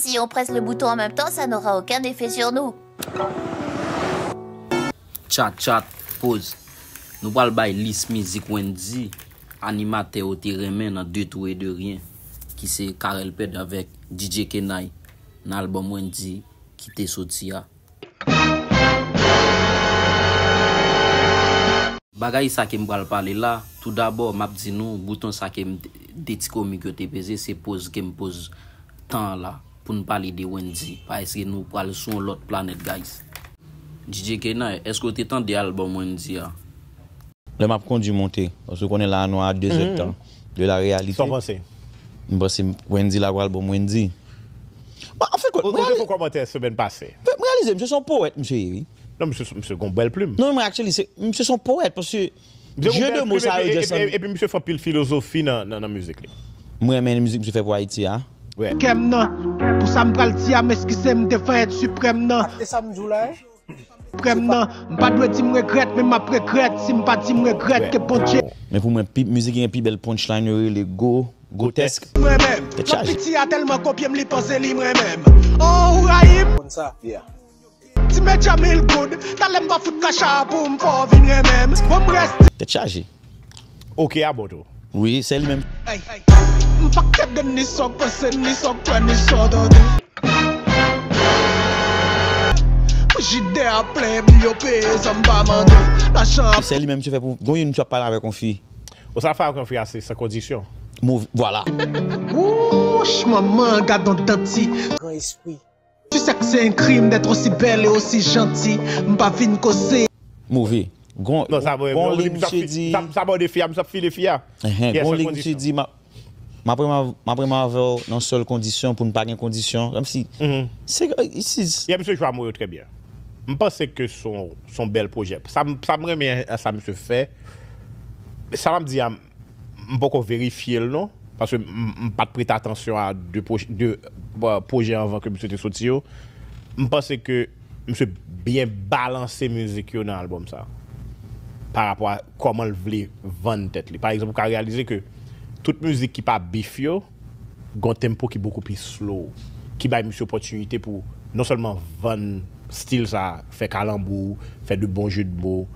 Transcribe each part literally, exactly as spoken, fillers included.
Si on presse le bouton en même temps, ça n'aura aucun effet sur nous. Tchat, tchat, poz. Nou pral bay lis mizik Wendy, animatè yo te renmen nan De Tout et De Rien, ki se Carel Pèd avèk D J Kenay, nan albòm Wendy ki te soti a. Bagay sa ke m pral pale la, toudabò, m ap di nou, bouton sa ke m, de ti komik yo te peze, se poz ke m poz tan an la, pou n pale de Wendy, paske nou pral sou yon lòt planèt, guys. D J Kenay, èske w te tande albòm Wendy a? Lè m ap kondui monte, paske w konnen la a nou a de zèdtan de la reyalite. Sa w panse? M panse Wendy la pral bon Wendy. Bon, anfen, Ou te fè kòmantè semèn pase. M reyalize, misye se yon powèt, misye ye, wi. Non, misye, misye gon bèl plim. Non, mwen, actually, se, misye se yon powèt, paske jeu de mots sa yo, just. Epi misye fè anpil filozofi nan, nan, nan mizik li. Mwen renmen mizik misye fè pou Ayiti a. Kè m nan, pou sa m pral di a, m eskize m devan èt siprèm nan. E sa m di w la, prèm nan. M pa dwe di m regrèt, men m ap regrèt si m pa di m regrèt ke Bondye. Men pou mwen, mizik ki gen pi bèl punchline yo rele Go, Gotèsk. Mwen menm, lòt piti a tèlman kopye m li panse li mwen menm. Oh, ou rayi m? Konn sa, yeah. Ti medya mil goud, talè m va fout kacha pou m fè w vin renmen m. Bon, m reste. Tèt chaje. Ok, a bon tou. Wi, se li menm. M pa k tèt de ni sa w panse, ni sa w kwè, ni sa w tande. Frijidè a plen, bri yo peye, zam pa mande. Lajan ap. Se li menm misye fè pou. Gon youn misye ap pale avèk yon fi. Ou sa fè avèk yon fi a se san kondisyon. Move, vwala. Wouch, manman, gad on danti. Gran espri. Tu sais que c'est un crime d'être aussi belle et aussi gentille. M pa vin koze. Move. Gon, non, sa bon, gon lig misye di. Sa bon de fi a, misye ap file fi a. Gon lig misye di, m ap renmen avè w nan sèl kondisyon pou n pa gen kondisyon. Kòmsi. Se, isis. Yeah, misye jwe amo yo trè byen. M panse ke se yon bèl pwojè. Sa m renmen sa misye fè. Sa m ap di a, m poko verifye l non, paske m pa t prete atansyon a de pwojè anvan ke misye te soti yo. M panse ke misye byen balanse mizik yo nan albòm sa, pa rapò a kòman l vle vann tèt li. Pa egzanp, ou ka reyalize ke tout mizik ki pa beef yo gon tempo ki bokou pi slow, ki bay misye opòtinite pou non sèlman vann stil sa, fè kalanbou, fè de bon jeu de mots,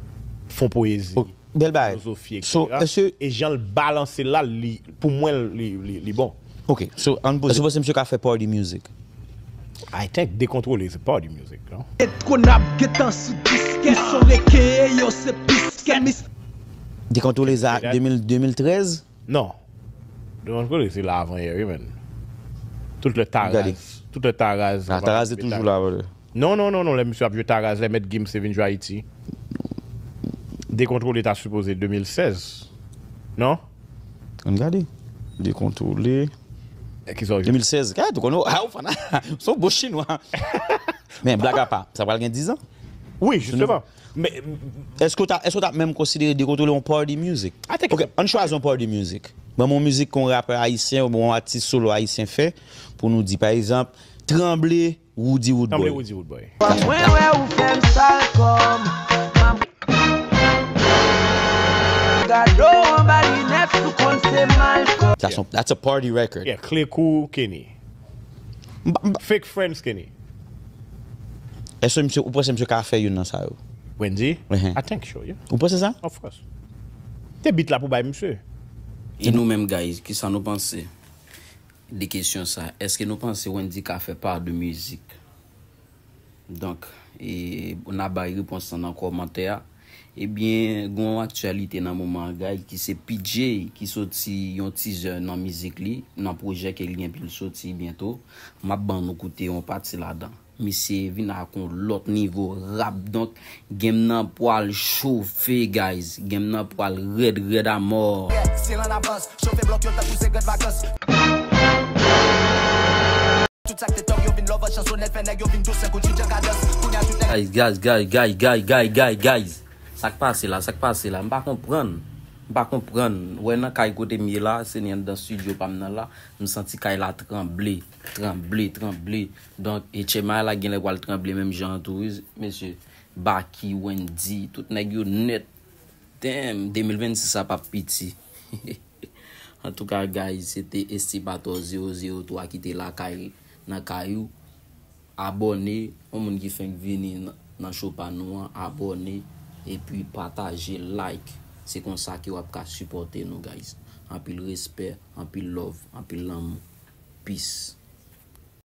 fon pwezi. Bèl bagay. Filozofi, etsetera. E jan l balanse l la, li, pou mwen, li, li, li bon. Ok, so, ann poze. Èske w panse misye ka fè party music? I think Dekontwole se party music, non? Etkonab gentan sou diskè, son reken e yo se piskè, mis. Dekontwole sa de mil, de mil trèz? Non. Dekontwole se la avan yè, wi, man. Tout lè Taraz. Tout lè Taraz. Taraz te toujou la, brother. Non, non, non, non, lè misye ap jwe Taraz, lè Mèt Gims te vin jwe Ayiti. Dekontwole ta sipoze de mil sèz. Non? Ann gade. Dekontwole. De mil sèz. Gade, ou konnen, ah, ou fana. Se yon bon chinwa. Men, blag apa, sa pral gen diz an? Wi, jisteman. Èske w ta, èske w ta menm konsidere Dekontwole yon party music? Ok, ann chwazi yon party music. Ban m yon mizik ke yon rapè ayisyen oubyen yon atis solo ayisyen fè pou nou di, pa egzanp, Tranble, Roody Roodboy. Tanble Roody Roodboy. Mwen wè ou fè m sal kò m. Gade w anba linèt, ou konn se malkòm. That's a, that's a party record. Yeah, Klekou Kenny. Fake Friends Kenny. Èske misye, ou panse misye ka fè youn nan sa yo? Wendy? I think so, yeah. Ou panse sa? Of course. Te beat la pou bay misye. E nou menm guys, kisa nou panse? De kesyon sa, èske nou panse Wendy ka fè pa de mizik? Donk, e, n a bay repons lan nan kòmantè a. Ebyen, gen yon aktyalite nan moman an, guys, ki se P J ki soti yon teaser nan mizik li, nan pwojè ke li gen pou l soti byento. M ap ban nou koute yon pati ladan. Misye vin ak yon lòt nivo rap, donk game nan pwal chofe, guys. Game nan pwal rèd, rèd amò. Syèl an avans, chofe blòk yo tankou se gran vakans. Tout sa k te tòg yo vin love chansonèt, fè nèg yo vin dous tankou Junior Cadence. Kounye a tout nèg. Guys, guys, guys, guys, guys, guys, guys, guys. Sa k pase la, sa k pase la, m pa konprann. M pa konprann. Wè nan kay kote m ye la, se ni anndan studio pa m nan la, m santi kay la tranble, tranble, tranble. Donk, H M I la genlè pral tranble menm jan an tou wi, mesye. Baky, Wendy, tout nèg yo nèt. Damn, de mil vennsis sa p ap piti. Antouka, guys, se te Estimator zewo zewo twa ki te lakay nan kay ou. Abòne, yon moun ki fenk vini nan, nan show pa nou an, abòne, epi pataje, like. Se konsa ke w ap ka sipòte nou, guys. Anpil respè, anpil love, anpil lanmou. Peace.